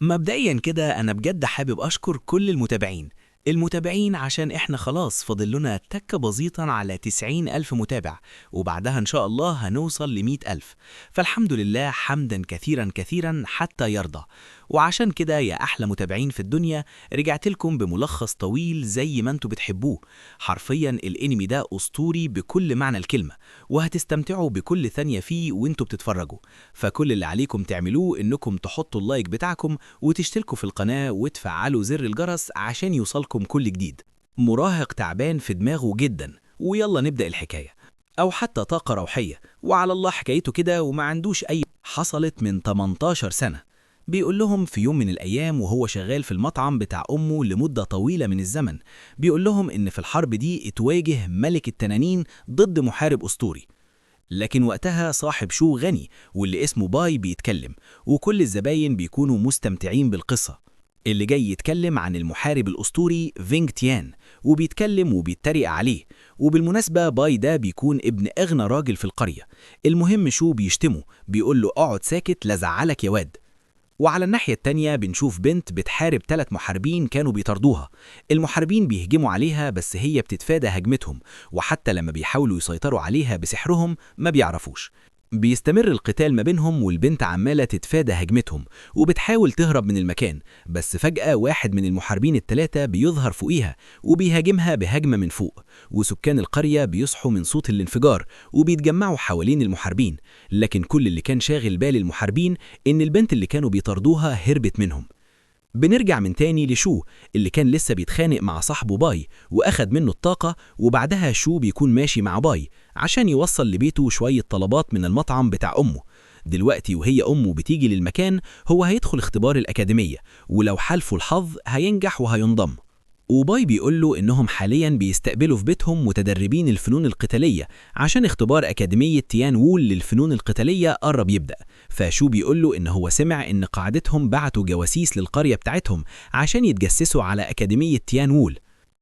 مبدئيا كده أنا بجد حابب أشكر كل المتابعين عشان إحنا خلاص فاضل لنا تكة بسيطة على 90,000 متابع، وبعدها إن شاء الله هنوصل ل100,000. فالحمد لله حمدا كثيرا كثيرا حتى يرضى. وعشان كده يا أحلى متابعين في الدنيا رجعت لكم بملخص طويل زي ما انتوا بتحبوه. حرفيا الانمي ده أسطوري بكل معنى الكلمة، وهتستمتعوا بكل ثانية فيه وانتوا بتتفرجوا. فكل اللي عليكم تعملوه انكم تحطوا ال like بتاعكم وتشتركوا في القناة وتفعلوا زر الجرس عشان يوصلكم كل جديد. مراهق تعبان في دماغه جدا، ويلا نبدأ الحكاية. أو حتى طاقة روحية، وعلى الله حكايته كده وما عندوش أي. حصلت من 18 سنة. بيقول لهم في يوم من الأيام وهو شغال في المطعم بتاع أمه لمدة طويلة من الزمن، بيقول لهم إن في الحرب دي اتواجه ملك التنانين ضد محارب أسطوري. لكن وقتها صاحب شو غني واللي اسمه باي بيتكلم، وكل الزباين بيكونوا مستمتعين بالقصة. اللي جاي يتكلم عن المحارب الأسطوري فينج تيان، وبيتكلم وبيتريق عليه. وبالمناسبة باي ده بيكون ابن أغنى راجل في القرية. المهم شو بيشتمه، بيقول له اقعد ساكت لزعلك يا واد. وعلى الناحية التانية بنشوف بنت بتحارب 3 محاربين كانوا بيطاردوها. المحاربين بيهجموا عليها بس هي بتتفادى هجمتهم، وحتى لما بيحاولوا يسيطروا عليها بسحرهم ما بيعرفوش. بيستمر القتال ما بينهم والبنت عمالة تتفادى هجمتهم وبتحاول تهرب من المكان، بس فجأة واحد من المحاربين ال3 بيظهر فوقيها وبيهاجمها بهجمة من فوق، وسكان القرية بيصحوا من صوت الانفجار وبيتجمعوا حوالين المحاربين. لكن كل اللي كان شاغل بال المحاربين إن البنت اللي كانوا بيطاردوها هربت منهم. بنرجع من تاني لشو اللي كان لسه بيتخانق مع صاحبه باي وأخد منه الطاقة، وبعدها شو بيكون ماشي مع باي عشان يوصل لبيته شوية طلبات من المطعم بتاع أمه. دلوقتي وهي أمه بتيجي للمكان هو هيدخل اختبار الأكاديمية، ولو حالفه الحظ هينجح وهينضم. وباي بيقول له إنهم حاليا بيستقبلوا في بيتهم متدربين الفنون القتالية عشان اختبار أكاديمية تيان وول للفنون القتالية قرب يبدأ. فشو بيقول له إن هو سمع إن قاعدتهم بعتوا جواسيس للقرية بتاعتهم عشان يتجسسوا على أكاديمية تيان وول.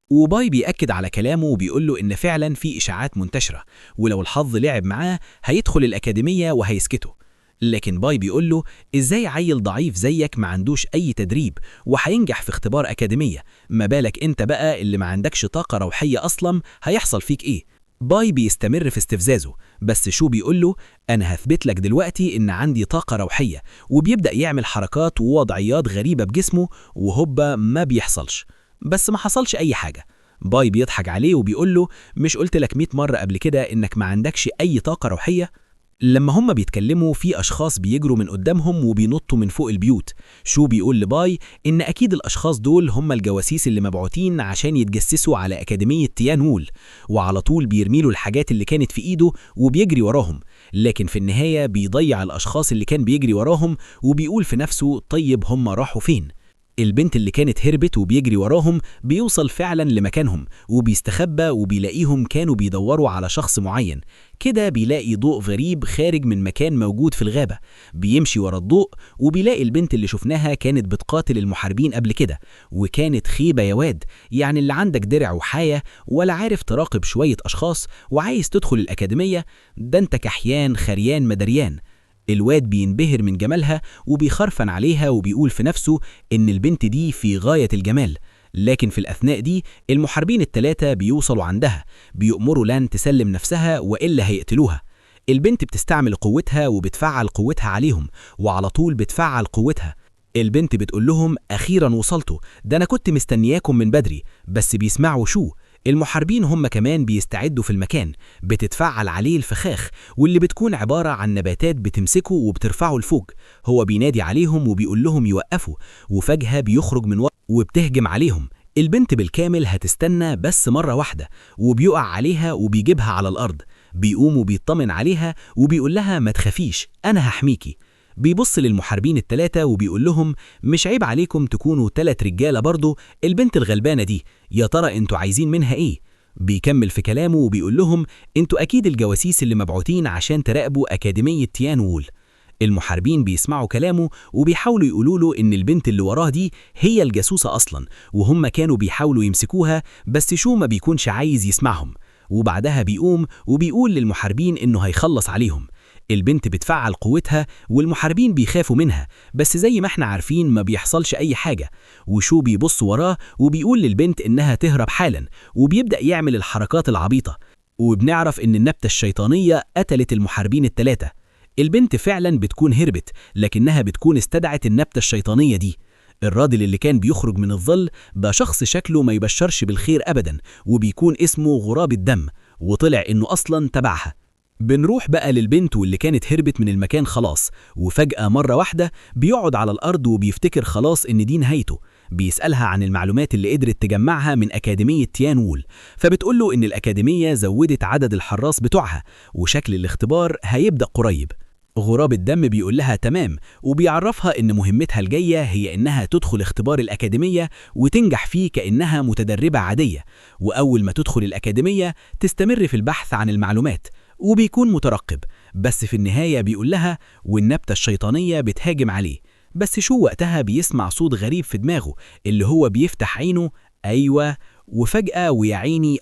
وباي بيأكد على كلامه وبيقول له إن فعلا في إشاعات منتشرة، ولو الحظ لعب معاه هيدخل الأكاديمية وهيسكته. لكن باي بيقول له إزاي عيل ضعيف زيك ما عندوش أي تدريب وهينجح في اختبار أكاديمية، ما بالك أنت بقى اللي ما عندكش طاقة روحية أصلا هيحصل فيك إيه؟ باي بيستمر في استفزازه، بس شو بيقول له أنا هثبت لك دلوقتي إن عندي طاقة روحية، وبيبدأ يعمل حركات ووضعيات غريبة بجسمه، وهوبا ما بيحصلش. بس ما حصلش أي حاجة. باي بيضحك عليه وبيقول له مش قلت لك 100 مرة قبل كده إنك ما عندكش أي طاقة روحية؟ لما هم بيتكلموا في أشخاص بيجروا من قدامهم وبينطوا من فوق البيوت. شو بيقول لباي إن أكيد الأشخاص دول هم الجواسيس اللي مبعوتين عشان يتجسسوا على أكاديمية تيان وول، وعلى طول بيرميله الحاجات اللي كانت في إيده وبيجري وراهم. لكن في النهاية بيضيع الأشخاص اللي كان بيجري وراهم وبيقول في نفسه طيب هم راحوا فين؟ البنت اللي كانت هربت وبيجري وراهم بيوصل فعلا لمكانهم وبيستخبى وبيلاقيهم كانوا بيدوروا على شخص معين. كده بيلاقي ضوء غريب خارج من مكان موجود في الغابة، بيمشي ورا الضوء وبيلاقي البنت اللي شفناها كانت بتقاتل المحاربين قبل كده، وكانت خيبة يا واد، يعني اللي عندك درع وحاية ولا عارف تراقب شوية أشخاص وعايز تدخل الأكاديمية، ده انت كحيان خريان مدريان. الواد بينبهر من جمالها وبيخرفن عليها وبيقول في نفسه إن البنت دي في غاية الجمال. لكن في الأثناء دي المحاربين ال3 بيوصلوا عندها، بيأمروا لان تسلم نفسها وإلا هيقتلوها. البنت بتستعمل قوتها وبتفعل قوتها عليهم، وعلى طول بتفعل قوتها. البنت بتقول لهم أخيرا وصلتوا، ده أنا كنت مستنياكم من بدري. بس بيسمعوا شو المحاربين هم كمان بيستعدوا في المكان، بتتفعل عليه الفخاخ واللي بتكون عبارة عن نباتات بتمسكه وبترفعه لفوق. هو بينادي عليهم وبيقول لهم يوقفوا، وفجأة بيخرج من وبتهجم عليهم. البنت بالكامل هتستنى بس مرة واحدة، وبيقع عليها وبيجيبها على الأرض. بيقوم وبيطمن عليها وبيقول لها ما تخافيش أنا هحميكي. بيبص للمحاربين ال3 وبيقول لهم مش عيب عليكم تكونوا 3 رجالة برضو، البنت الغلبانة دي يا ترى انتوا عايزين منها ايه؟ بيكمل في كلامه وبيقول لهم انتوا أكيد الجواسيس اللي مبعوتين عشان تراقبوا أكاديمية تيان وول. المحاربين بيسمعوا كلامه وبيحاولوا يقولوا له إن البنت اللي وراه دي هي الجاسوسة أصلا، وهم كانوا بيحاولوا يمسكوها، بس شو ما بيكونش عايز يسمعهم. وبعدها بيقوم وبيقول للمحاربين إنه هيخلص عليهم. البنت بتفعل قوتها والمحاربين بيخافوا منها، بس زي ما احنا عارفين ما بيحصلش أي حاجة. وشو بيبص وراه وبيقول للبنت إنها تهرب حالا، وبيبدأ يعمل الحركات العبيطة. وبنعرف إن النبتة الشيطانية قتلت المحاربين الثلاثة. البنت فعلا بتكون هربت، لكنها بتكون استدعت النبتة الشيطانية دي. الراجل اللي كان بيخرج من الظل ده شخص شكله ما يبشرش بالخير أبدا، وبيكون اسمه غراب الدم، وطلع إنه أصلا تبعها. بنروح بقى للبنت واللي كانت هربت من المكان خلاص، وفجأة مرة واحدة بيقعد على الأرض وبيفتكر خلاص إن دي نهايته. بيسألها عن المعلومات اللي قدرت تجمعها من أكاديمية تيان وول، فبتقوله إن الأكاديمية زودت عدد الحراس بتوعها وشكل الاختبار هيبدأ قريب. غراب الدم بيقول لها تمام، وبيعرفها إن مهمتها الجاية هي إنها تدخل اختبار الأكاديمية وتنجح فيه كأنها متدربة عادية، وأول ما تدخل الأكاديمية تستمر في البحث عن المعلومات، وبيكون مترقب. بس في النهاية بيقول لها والنبتة الشيطانية بتهاجم عليه، بس شو وقتها بيسمع صوت غريب في دماغه اللي هو بيفتح عينه، أيوة، وفجأة ويا عيني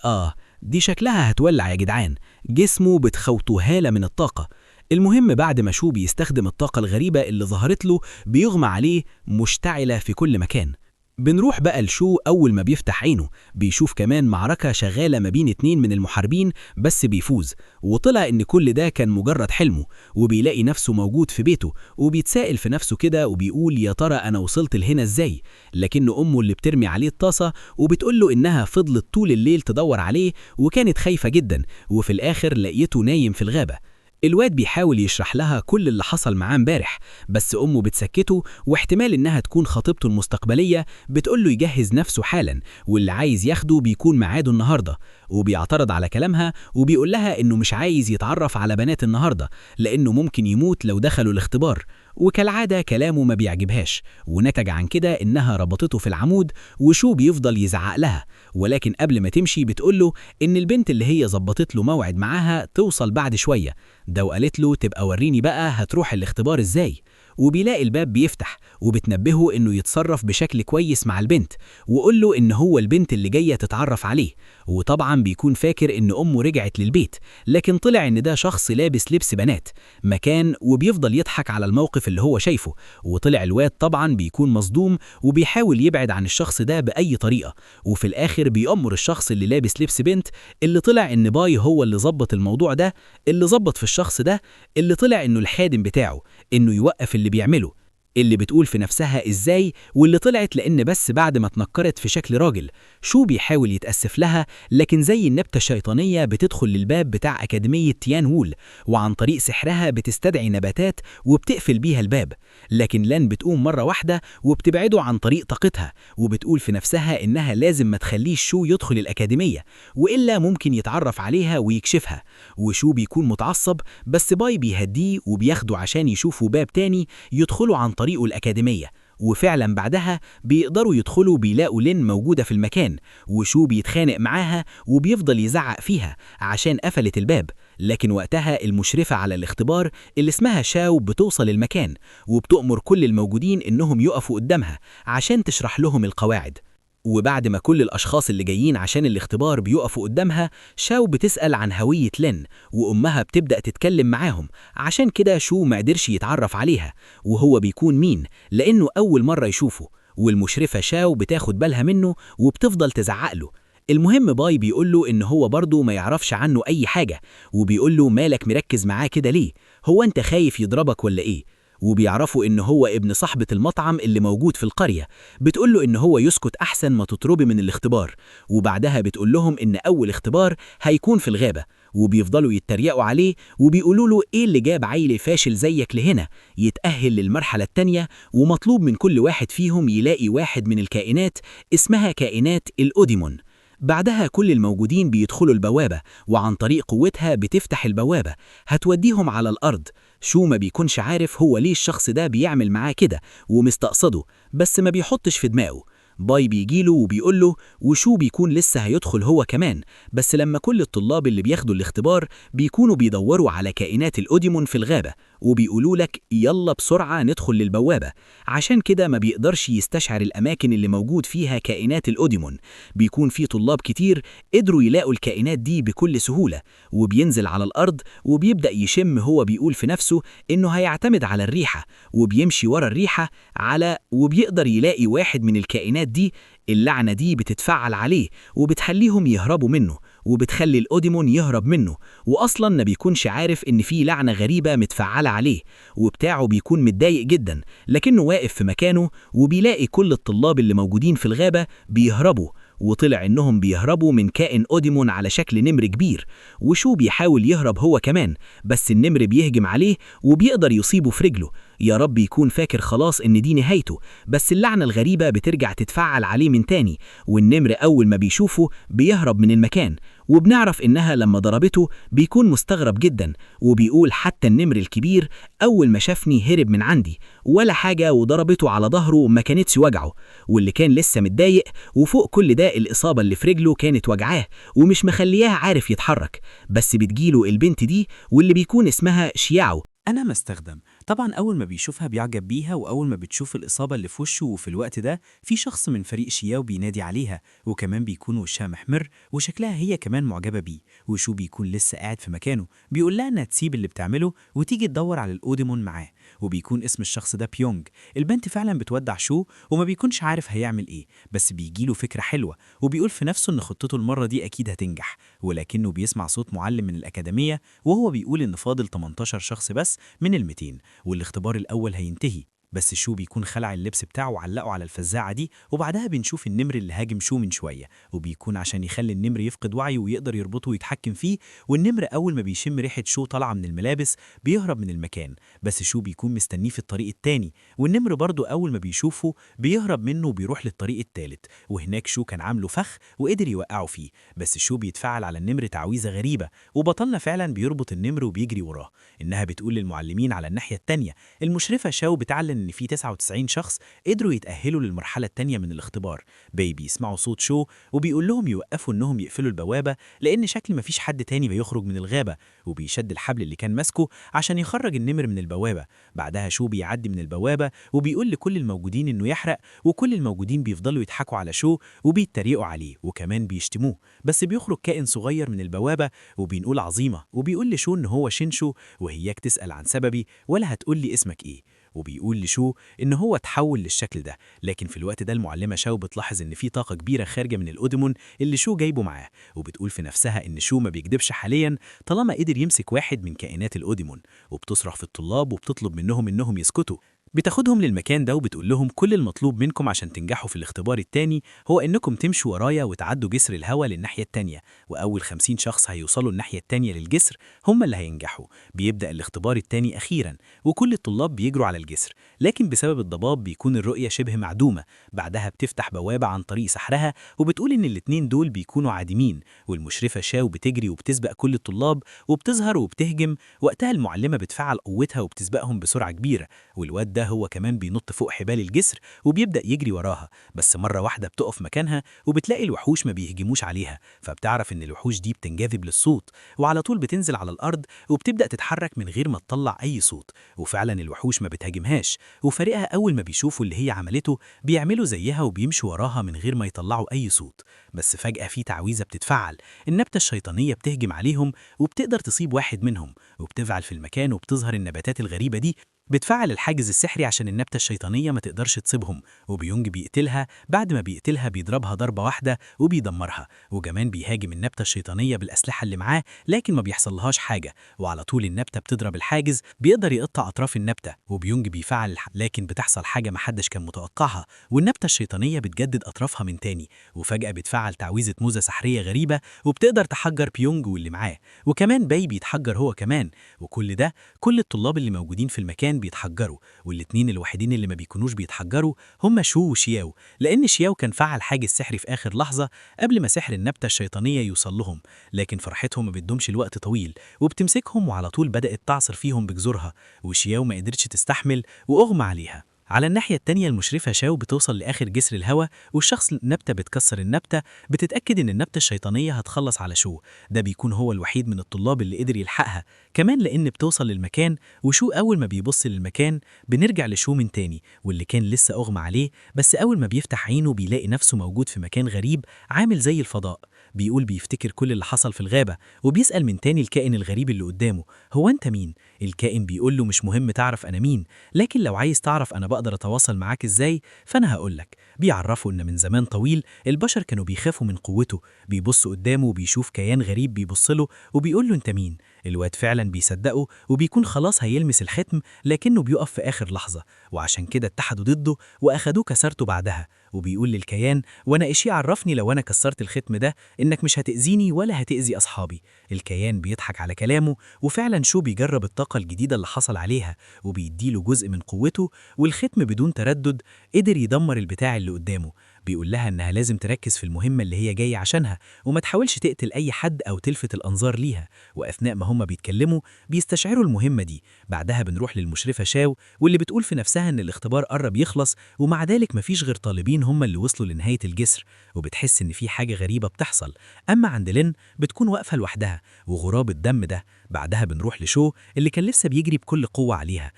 دي شكلها هتولع يا جدعان، جسمه بتخوته هالة من الطاقة. المهم بعد ما شو بيستخدم الطاقة الغريبة اللي ظهرت له بيغمى عليه مشتعلة في كل مكان. بنروح بقى لشو أول ما بيفتح عينه بيشوف كمان معركة شغالة ما بين اتنين من المحاربين، بس بيفوز، وطلع إن كل ده كان مجرد حلمه. وبيلاقي نفسه موجود في بيته، وبيتسائل في نفسه كده وبيقول يا ترى أنا وصلت لهنا إزاي؟ لكن أمه اللي بترمي عليه الطاسة وبتقول له إنها فضلت طول الليل تدور عليه وكانت خايفة جدا، وفي الآخر لقيته نايم في الغابة. الواد بيحاول يشرح لها كل اللي حصل معاه امبارح، بس أمه بتسكته، واحتمال إنها تكون خطيبته المستقبلية بتقوله يجهز نفسه حالا، واللي عايز ياخده بيكون ميعاده النهاردة. وبيعترض على كلامها وبيقول لها إنه مش عايز يتعرف على بنات النهاردة لأنه ممكن يموت لو دخلوا الاختبار. وكالعادة كلامه ما بيعجبهاش، ونتج عن كده إنها ربطته في العمود، وشو بيفضل يزعق لها. ولكن قبل ما تمشي بتقوله إن البنت اللي هي ظبطت له موعد معاها توصل بعد شوية ده، وقالت له تبقى وريني بقى هتروح الاختبار إزاي. وبيلاقي الباب بيفتح وبتنبهه إنه يتصرف بشكل كويس مع البنت، وقول له إن هو البنت اللي جاية تتعرف عليه. وطبعا بيكون فاكر إن أمه رجعت للبيت، لكن طلع إن ده شخص لابس لبس بنات مكان، وبيفضل يضحك على الموقف اللي هو شايفه. وطلع الواد طبعا بيكون مصدوم وبيحاول يبعد عن الشخص ده بأي طريقة، وفي الآخر بيأمر الشخص اللي لابس لبس بنت، اللي طلع إن باي هو اللي ظبط الموضوع ده، اللي ظبط في الشخص ده، اللي طلع إنه الخادم بتاعه، إنه يوقف اللي بيعمله. اللي بتقول في نفسها إزاي، واللي طلعت لأن بس بعد ما اتنكرت في شكل راجل. شو بيحاول يتأسف لها، لكن زي النبتة الشيطانية بتدخل للباب بتاع أكاديمية تيان وول، وعن طريق سحرها بتستدعي نباتات وبتقفل بيها الباب. لكن لان بتقوم مرة واحدة وبتبعده عن طريق طاقتها، وبتقول في نفسها إنها لازم ما تخليش شو يدخل الأكاديمية، وإلا ممكن يتعرف عليها ويكشفها. وشو بيكون متعصب، بس باي بيهديه وبياخده عشان يشوفوا باب تاني يدخلوا عن طريقه الأكاديمية. وفعلا بعدها بيقدروا يدخلوا، بيلاقوا لين موجودة في المكان، وشو بيتخانق معاها وبيفضل يزعق فيها عشان قفلت الباب. لكن وقتها المشرفة على الاختبار اللي اسمها شاو بتوصل المكان، وبتؤمر كل الموجودين إنهم يقفوا قدامها عشان تشرح لهم القواعد. وبعد ما كل الأشخاص اللي جايين عشان الاختبار بيقفوا قدامها، شاو بتسأل عن هوية لين، وأمها بتبدأ تتكلم معاهم، عشان كده شو ما قدرش يتعرف عليها وهو بيكون مين، لأنه أول مرة يشوفه. والمشرفة شاو بتاخد بالها منه وبتفضل تزعق له. المهم باي بيقول له إن هو برضه ما يعرفش عنه أي حاجة، وبيقول له مالك مركز معاه كده ليه؟ هو أنت خايف يضربك ولا إيه؟ وبيعرفوا إن هو ابن صاحبة المطعم اللي موجود في القرية. بتقوله إن هو يسكت أحسن ما تطربي من الاختبار. وبعدها بتقول لهم إن أول اختبار هيكون في الغابة، وبيفضلوا يتريقوا عليه وبيقولوا له إيه اللي جاب عيل فاشل زيك لهنا يتأهل للمرحلة التانية. ومطلوب من كل واحد فيهم يلاقي واحد من الكائنات اسمها كائنات الأوديمون. بعدها كل الموجودين بيدخلوا البوابة، وعن طريق قوتها بتفتح البوابة هتوديهم على الأرض. شو ما بيكونش عارف هو ليه الشخص ده بيعمل معاه كده ومستقصده، بس ما بيحطش في دماغه. باي بيجيله وبيقوله، وشو بيكون لسه هيدخل هو كمان، بس لما كل الطلاب اللي بياخدوا الاختبار بيكونوا بيدوروا على كائنات الأوديمون في الغابة، وبيقولوا لك يلا بسرعة ندخل للبوابة. عشان كده ما بيقدرش يستشعر الأماكن اللي موجود فيها كائنات الأوديمون. بيكون في طلاب كتير قدروا يلاقوا الكائنات دي بكل سهولة، وبينزل على الأرض وبيبدأ يشم. هو بيقول في نفسه إنه هيعتمد على الريحة، وبيمشي ورا الريحة على وبيقدر يلاقي واحد من الكائنات دي. اللعنة دي بتتفعل عليه وبتخليهم يهربوا منه، وبتخلي الأوديمون يهرب منه، وأصلا ما بيكونش عارف إن في لعنة غريبة متفعلة عليه، وبتاعه بيكون متضايق جدا، لكنه واقف في مكانه وبيلاقي كل الطلاب اللي موجودين في الغابة بيهربوا، وطلع إنهم بيهربوا من كائن أوديمون على شكل نمر كبير. وشو بيحاول يهرب هو كمان، بس النمر بيهجم عليه وبيقدر يصيبه في رجله. يا رب يكون فاكر خلاص إن دي نهايته، بس اللعنة الغريبة بترجع تتفعل عليه من تاني، والنمر أول ما بيشوفه بيهرب من المكان. وبنعرف إنها لما ضربته بيكون مستغرب جدا، وبيقول حتى النمر الكبير أول ما شافني هرب من عندي ولا حاجة، وضربته على ظهره ما كانتش وجعه. واللي كان لسه متضايق، وفوق كل ده الإصابة اللي في رجله كانت وجعاه ومش مخلياه عارف يتحرك. بس بتجيله البنت دي واللي بيكون اسمها شياو. أنا ما استخدم. طبعا أول ما بيشوفها بيعجب بيها، وأول ما بتشوف الإصابة اللي في وشه، وفي الوقت ده في شخص من فريق شياو بينادي عليها، وكمان بيكون وشها محمر وشكلها هي كمان معجبة بيه. وشو بيكون لسه قاعد في مكانه، بيقول لها إنها تسيب اللي بتعمله وتيجي تدور على الأوديمون معاه، وبيكون اسم الشخص ده بيونج. البنت فعلا بتودع شو وما بيكونش عارف هيعمل إيه، بس بيجيله فكرة حلوة وبيقول في نفسه إن خطته المرة دي أكيد هتنجح. ولكنه بيسمع صوت معلم من الأكاديمية وهو بيقول إن فاضل 18 شخص بس من ال200 والاختبار الأول هينتهي. بس شو بيكون خلع اللبس بتاعه وعلقه على الفزاعة دي، وبعدها بنشوف النمر اللي هاجم شو من شوية، وبيكون عشان يخلي النمر يفقد وعيه ويقدر يربطه ويتحكم فيه. والنمر أول ما بيشم ريحة شو طالعة من الملابس بيهرب من المكان، بس شو بيكون مستنيه في الطريق التاني، والنمر برضه أول ما بيشوفه بيهرب منه وبيروح للطريق التالت، وهناك شو كان عامله فخ وقدر يوقعه فيه. بس شو بيتفاعل على النمر تعويذة غريبة، وبطلنا فعلا بيربط النمر وبيجري وراه. إنها بتقول للمعلمين على الناحية التانية، المشرفة شاو بتعلن إن في 99 شخص قدروا يتأهلوا للمرحلة التانية من الاختبار. باي بيسمعوا صوت شو وبيقول لهم يوقفوا إنهم يقفلوا البوابة لأن شكل مفيش حد تاني بيخرج من الغابة، وبيشد الحبل اللي كان ماسكه عشان يخرج النمر من البوابة. بعدها شو بيعدي من البوابة وبيقول لكل الموجودين إنه يحرق، وكل الموجودين بيفضلوا يضحكوا على شو وبيتريقوا عليه وكمان بيشتموه. بس بيخرج كائن صغير من البوابة وبينقول عظيمة، وبيقول لشو إن هو شينشو، وهياك تسأل عن سببي ولا هتقول لي اسمك إيه. وبيقول لشو إن هو اتحول للشكل ده. لكن في الوقت ده المعلمة شاو بتلاحظ إن في طاقة كبيرة خارجة من الأوديمون اللي شو جايبه معاه، وبتقول في نفسها إن شو ما بيكدبش حاليا طالما قدر يمسك واحد من كائنات الأوديمون، وبتصرخ في الطلاب وبتطلب منهم إنهم يسكتوا. بتاخدهم للمكان ده وبتقول لهم كل المطلوب منكم عشان تنجحوا في الاختبار التاني هو إنكم تمشوا ورايا وتعدوا جسر الهوا للناحية التانية، وأول 50 شخص هيوصلوا الناحية التانية للجسر هم اللي هينجحوا. بيبدأ الاختبار التاني أخيرا، وكل الطلاب بيجروا على الجسر، لكن بسبب الضباب بيكون الرؤية شبه معدومة. بعدها بتفتح بوابة عن طريق سحرها وبتقول إن الاتنين دول بيكونوا عادمين، والمشرفة شاو بتجري وبتسبق كل الطلاب وبتظهر وبتهجم. وقتها المعلمة بتفعل قوتها وبتسبقهم بسرعة كبيرة، والواد ده هو كمان بينط فوق حبال الجسر وبيبدأ يجري وراها. بس مرة واحدة بتقف مكانها وبتلاقي الوحوش ما بيهجموش عليها، فبتعرف إن الوحوش دي بتنجذب للصوت، وعلى طول بتنزل على الأرض وبتبدأ تتحرك من غير ما تطلع أي صوت. وفعلا الوحوش ما بتهاجمهاش، وفريقها أول ما بيشوفوا اللي هي عملته بيعملوا زيها وبيمشوا وراها من غير ما يطلعوا أي صوت. بس فجأة في تعويذة بتتفعل، النبتة الشيطانية بتهجم عليهم وبتقدر تصيب واحد منهم، وبتفعل في المكان وبتظهر النباتات الغريبة دي. بتفعل الحاجز السحري عشان النبتة الشيطانية ما تقدرش تصيبهم، وبيونج بيقتلها. بعد ما بيقتلها بيضربها ضربة واحدة وبيدمرها، وجمان بيهاجم النبتة الشيطانية بالأسلحة اللي معاه لكن ما بيحصلهاش حاجة، وعلى طول النبتة بتضرب الحاجز، بيقدر يقطع أطراف النبتة، وبيونج بيفعل لكن بتحصل حاجة محدش كان متوقعها، والنبتة الشيطانية بتجدد أطرافها من تاني، وفجأة بتفعل تعويذة موزة سحرية غريبة وبتقدر تحجر بيونج واللي معاه، وكمان باي بيتحجر هو كمان. وكل ده كل الطلاب اللي موجودين في المكان بيتحجروا، والاتنين الوحيدين اللي ما بيكونوش بيتحجروا هم شو وشياو، لأن شياو كان فعل حاجز سحري في آخر لحظة قبل ما سحر النبتة الشيطانية يوصل لهم. لكن فرحتهم ما بتدومش لوقت طويل، وبتمسكهم وعلى طول بدأت تعصر فيهم بجذورها، وشياو ما قدرتش تستحمل وأغمى عليها. على الناحية التانية المشرفة شاو بتوصل لآخر جسر الهوا، والشخص النبتة بتكسر النبتة، بتتأكد إن النبتة الشيطانية هتخلص على شو. ده بيكون هو الوحيد من الطلاب اللي قدر يلحقها كمان، لأن بتوصل للمكان، وشو أول ما بيبص للمكان بنرجع لشو من تاني واللي كان لسه أغمى عليه، بس أول ما بيفتح عينه بيلاقي نفسه موجود في مكان غريب عامل زي الفضاء. بيقول بيفتكر كل اللي حصل في الغابة، وبيسأل من تاني الكائن الغريب اللي قدامه هو أنت مين؟ الكائن بيقول له مش مهم تعرف أنا مين، لكن لو عايز تعرف أنا بقدر أتواصل معاك إزاي فأنا هقولك. بيعرفه إن من زمان طويل البشر كانوا بيخافوا من قوته. بيبص قدامه وبيشوف كيان غريب بيبص له وبيقول له أنت مين؟ الواد فعلا بيصدقه وبيكون خلاص هيلمس الختم، لكنه بيقف في آخر لحظة، وعشان كده اتحدوا ضده وأخدوه كسرته بعدها. وبيقول للكيان وأنا إيش يعرفني لو أنا كسرت الختم ده إنك مش هتأذيني ولا هتأذي أصحابي. الكيان بيضحك على كلامه، وفعلا شو بيجرب الطاقة الجديدة اللي حصل عليها وبيديله جزء من قوته، والختم بدون تردد قدر يدمر البتاع اللي قدامه. بيقول لها إنها لازم تركز في المهمة اللي هي جاية عشانها وما تحاولش تقتل أي حد أو تلفت الأنظار ليها. وأثناء ما هما بيتكلموا بيستشعروا المهمة دي. بعدها بنروح للمشرفة شاو واللي بتقول في نفسها إن الاختبار قرب يخلص، ومع ذلك مفيش غير طالبين هما اللي وصلوا لنهاية الجسر، وبتحس إن في حاجة غريبة بتحصل. أما عند لين بتكون واقفة لوحدها وغراب الدم ده. بعدها بنروح لشو اللي كان لسه بيجري بكل قوة عليها،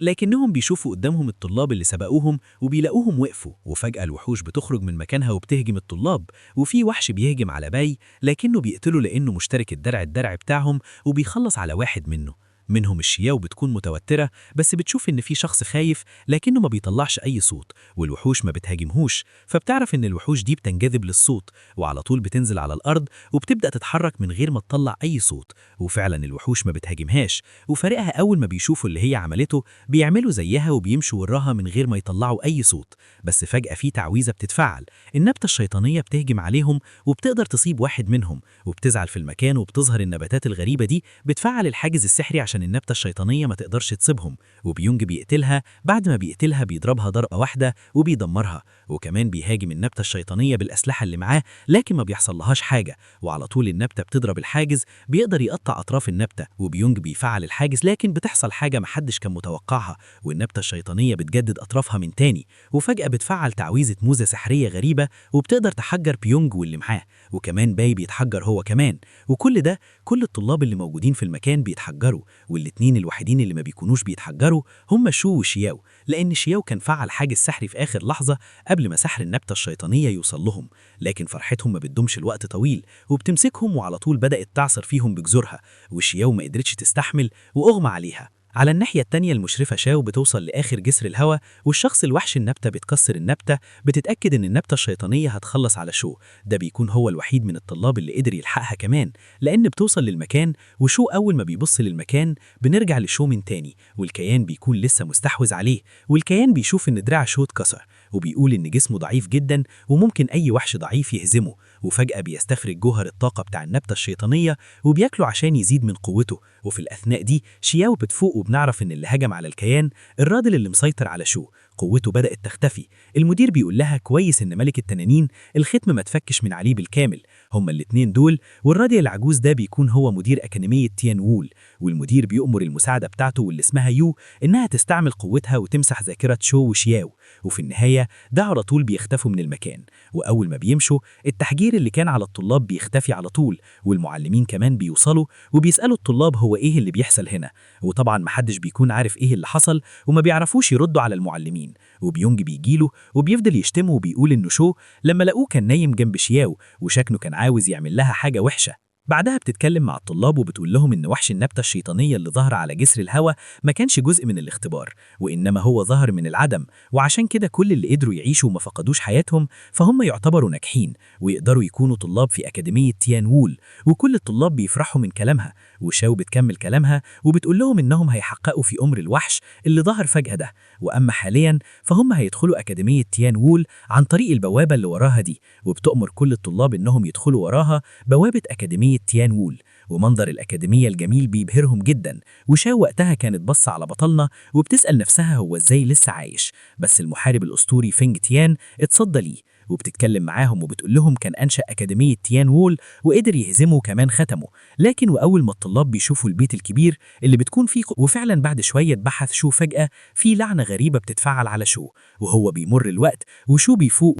لكنهم بيشوفوا قدامهم الطلاب اللي سبقوهم وبيلاقوهم وقفوا، وفجأة الوحوش بتخرج من مكانها وبتهجم الطلاب، وفي وحش بيهجم على باي لكنه بيقتله لأنه مشترك الدرع بتاعهم، وبيخلص على واحد منهم. الشياو بتكون متوترة، بس بتشوف إن في شخص خايف لكنه ما بيطلعش أي صوت، والوحوش ما بتهاجمهوش، فبتعرف إن الوحوش دي بتنجذب للصوت، وعلى طول بتنزل على الأرض وبتبدأ تتحرك من غير ما تطلع أي صوت، وفعلا الوحوش ما بتهاجمهاش. وفريقها أول ما بيشوفوا اللي هي عملته بيعملوا زيها وبيمشوا وراها من غير ما يطلعوا أي صوت. بس فجأة في تعويذة بتتفعل، النبتة الشيطانية بتهجم عليهم وبتقدر تصيب واحد منهم، وبتزعل في المكان، وبتظهر النباتات الغريبة دي بتفعل الحاجز السحري عشان النبتة الشيطانية ما تقدرش تصيبهم، وبيونج بيقتلها. بعد ما بيقتلها بيضربها ضربة واحدة وبيدمرها، وكمان بيهاجم النبتة الشيطانية بالأسلحة اللي معاه لكن ما بيحصل لهاش حاجة، وعلى طول النبتة بتضرب الحاجز، بيقدر يقطع أطراف النبتة، وبيونج بيفعل الحاجز لكن بتحصل حاجة محدش كان متوقعها، والنبتة الشيطانية بتجدد أطرافها من تاني، وفجأة بتفعل تعويذة موزة سحرية غريبة وبتقدر تحجر بيونج واللي معاه، وكمان باي بيتحجر هو كمان. وكل ده كل الطلاب اللي موجودين في المكان بيتحجروا، والاتنين الوحيدين اللي ما بيكونوش بيتحجروا هم شو وشياو، لأن شياو كان فعل حاجز سحري في آخر لحظة قبل ما سحر النبتة الشيطانية يوصل لهم. لكن فرحتهم ما بتدومش الوقت طويل، وبتمسكهم وعلى طول بدأت تعصر فيهم بجذورها، وشياو ما قدرتش تستحمل وأغمى عليها. على الناحية التانية المشرفة شاو بتوصل لآخر جسر الهوا، والشخص الوحش النبتة بتكسر النبتة، بتتأكد إن النبتة الشيطانية هتخلص على شو. ده بيكون هو الوحيد من الطلاب اللي قدر يلحقها كمان، لأن بتوصل للمكان، وشو أول ما بيبص للمكان بنرجع لشو من تاني، والكيان بيكون لسه مستحوذ عليه، والكيان بيشوف إن دراع شو اتكسر، وبيقول إن جسمه ضعيف جدا وممكن أي وحش ضعيف يهزمه. وفجأة بيستخرج جوهر الطاقة بتاع النبتة الشيطانية وبياكله عشان يزيد من قوته. وفي الأثناء دي شياو بتفوق، وبنعرف إن اللي هجم على الكيان الراجل اللي مسيطر على شو، قوته بدأت تختفي. المدير بيقول لها كويس إن ملك التنانين الختم ما تفكش من عليه بالكامل، هما الاتنين دول والراجل العجوز ده بيكون هو مدير أكاديمية تيان وول. والمدير بيأمر المساعدة بتاعته واللي اسمها يو إنها تستعمل قوتها وتمسح ذاكرة شو وشياو. وفي النهاية ده على طول بيختفوا من المكان، وأول ما بيمشوا التحجير اللي كان على الطلاب بيختفي على طول، والمعلمين كمان بيوصلوا وبيسألوا الطلاب هو إيه اللي بيحصل هنا، وطبعا محدش بيكون عارف إيه اللي حصل وما بيعرفوش يردوا على المعلمين. وبيونج بيجيله وبيفضل يشتمه وبيقول إنه شو لما لقوه كان نايم جنب شياو وشكله كان عاوز يعمل لها حاجة وحشة. بعدها بتتكلم مع الطلاب وبتقول لهم إن وحش النبتة الشيطانية اللي ظهر على جسر الهوا ما كانش جزء من الاختبار، وإنما هو ظهر من العدم، وعشان كده كل اللي قدروا يعيشوا وما فقدوش حياتهم فهم يعتبروا ناجحين ويقدروا يكونوا طلاب في أكاديمية تيان وول. وكل الطلاب بيفرحوا من كلامها، وشاو بتكمل كلامها وبتقول لهم إنهم هيحققوا في أمر الوحش اللي ظهر فجأة ده، وأما حاليا فهم هيدخلوا أكاديمية تيان وول عن طريق البوابة اللي وراها دي، وبتأمر كل الطلاب إنهم يدخلوا وراها بوابة أكاديمية تيان وول. ومنظر الأكاديمية الجميل بيبهرهم جدا، وشاو وقتها كانت بصة على بطلنا وبتسأل نفسها هو إزاي لسه عايش، بس المحارب الأسطوري فينج تيان اتصدى ليه. وبتتكلم معاهم وبتقول لهم كان أنشأ أكاديمية تيان وول وقدر يهزمه كمان ختمه. لكن وأول ما الطلاب بيشوفوا البيت الكبير اللي بتكون فيه، وفعلا بعد شوية بحث شو فجأة في لعنة غريبة بتتفعل على شو، وهو بيمر الوقت وشو بيفوق.